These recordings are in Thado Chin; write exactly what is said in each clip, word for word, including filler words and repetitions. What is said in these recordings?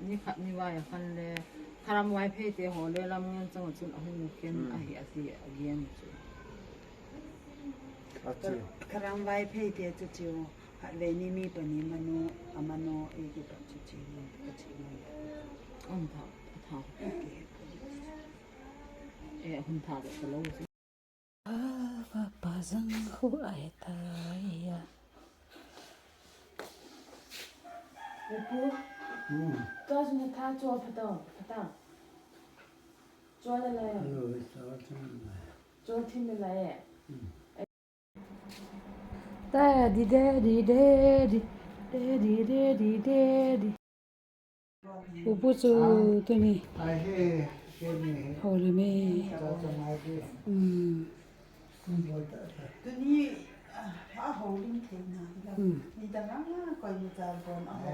Ni khat ni vai a khan le, Kharam Vaiphei te ho le Lamngen chang a chun ahung ken ahi ati a gen chu. Achi. Kharam Vaiphei te chu chu, khatvei ni mi pani mano, amano, e ki pa chu chu, ka chi mo. Ang tha, tha. Eh, hung tha ka lo. Papa zang khu ai ta ya. Pu. Hmm. Ka jun tha cho phatang, phatang. Cho la la ya. Hello, it's our turn. Cho thin la la ya. Hmm. Daddy, daddy, daddy, daddy, daddy, daddy. Upu chu tuni. Hole me. Hmm. Tuni, ah, a holim theina. Hmm. Ni dang ang a koi ni cha bon a ho.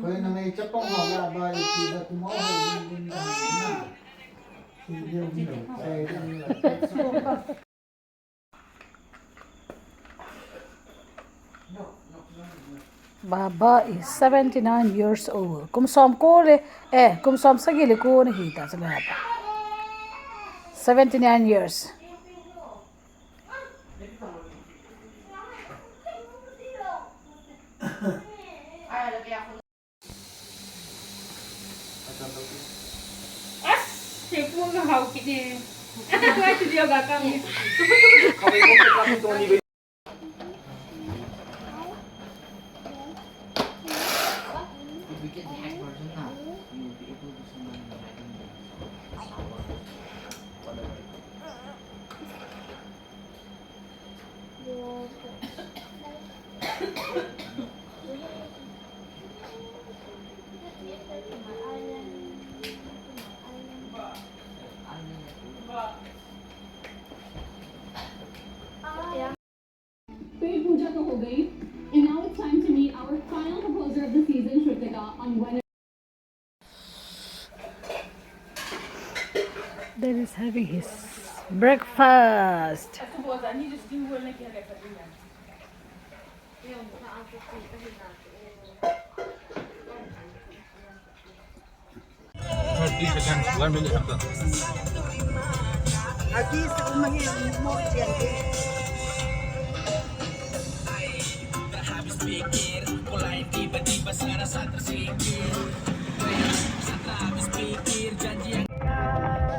Koi na ngai chapang ho la ba i ti da kuma holim din da na. Ki de ni. Baba is seventy-nine years old. Kum som ko le, eh, kum som sagi le ko ni hi ta sa Baba. Seventy-nine years. As, sepu ka hau kit ne. Why did you ga kam? If we get the hack version now, you'll be able to summon the dragon. Whatever. पेट पूजा तो हो गई, and now it's time to meet our final composer of the season, Shrutika, on Wednesday. That is having his breakfast. Thirty seconds, one minute after.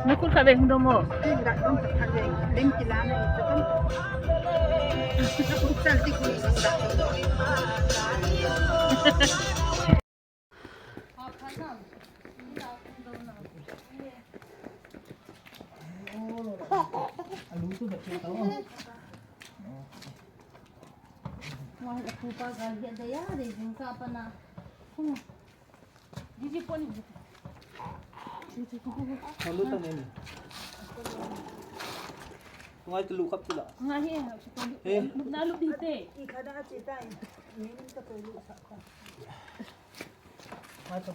Nakul khat vei hung dong mo. Wah, aku pa gal dia daya deh, jingka apa nak? Didi pon. Malu ta nene. Ngai tu lu kap tu la. Ngai he, he. Lu na lu di te. I khada che ta, ni ta ko lu sa ko. Ngai ta.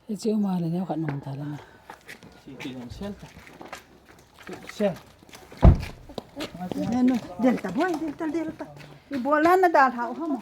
Hiche uma le neo khat nom ta le na. Hiche nom sel ta. Sel. Nenu, del ta boy, del ta, del ta. I bola na dal hau hamo.